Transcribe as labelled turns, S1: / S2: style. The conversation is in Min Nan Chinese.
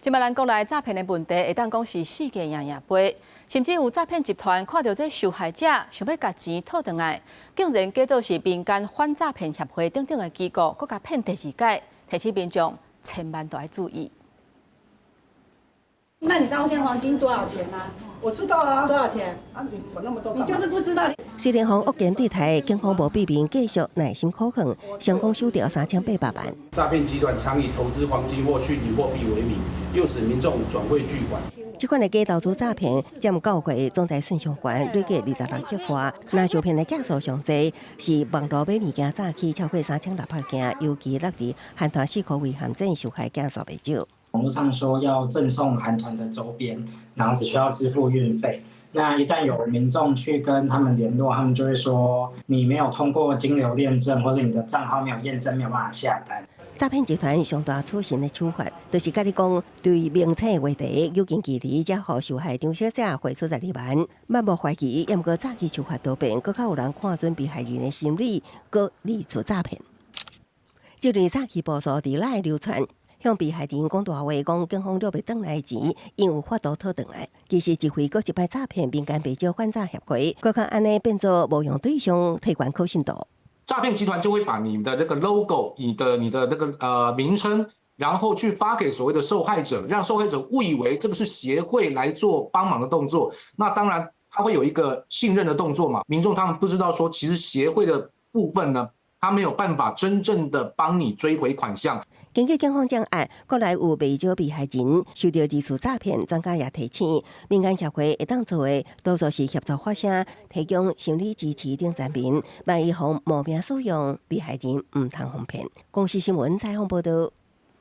S1: 這擺咱國內詐騙的問題，會當講是世界贏贏杯，甚至有詐騙集團看著這受害者想欲共錢討轉來，竟然假做是民間反詐騙協會等等的機構，閣共騙第二擺，提醒民眾千萬著愛注意。
S2: 那你知道現在黃金多少錢嗎？
S3: 我知道啊。
S2: 多少錢？
S3: 啊，你管那麼多？
S2: 你就是不知道。
S4: 雖然予惡言對待，警方無避免繼續耐心苦勸，成功收著3800萬。
S5: 詐騙集團常以投資黃金或虛擬貨幣為名，誘使民眾轉匯巨款。
S4: 這款的假投資詐騙，佔九月總台算上懸，累計26億外。若受騙的件數上濟，是網路買物件詐欺超過3600件，尤其落佇韓團四箍圍陷阱受害件數袂少。
S6: 網絡上說要贈送韓團的周邊，然後只需要支付運費。那一旦有民眾去跟他們聯絡，他們就會說你沒有通過金流驗證，或者你的賬號沒有驗證，沒有辦法下單。
S4: 詐騙集團上大取神的手法，就是共你講對明星的話題有近距離，才予受害張小姐匯出12萬。滿目懷疑，毋過詐欺手法多變，閣較有人看準被害人的心理，閣二次詐騙。這類詐欺步數佇 LINE 流傳。向被害人講大話，講警方掠袂轉來錢，𪜶有法度討轉來。其實一回閣一擺詐騙，民間袂少反詐協會，閣較按呢變做冒用對象，提懸可信度。
S7: 詐騙集團就會把你的這個 logo、你的那個名稱，然後去發給所謂的受害者，讓受害者誤以為這個是協會來做幫忙的動作。那當然，他會有一個信任的動作嘛。民眾他們不知道說，其實協會的部分呢，他沒有辦法真正的幫你追回款項。
S4: 根據警方掌握，國內有袂少被害人受著二次詐騙，專家也提醒，民間協會會當做的，多數是協助發聲，提供心理支持等產品，萬一予冒名使用，被害人毋通予騙。公視新聞採訪報導。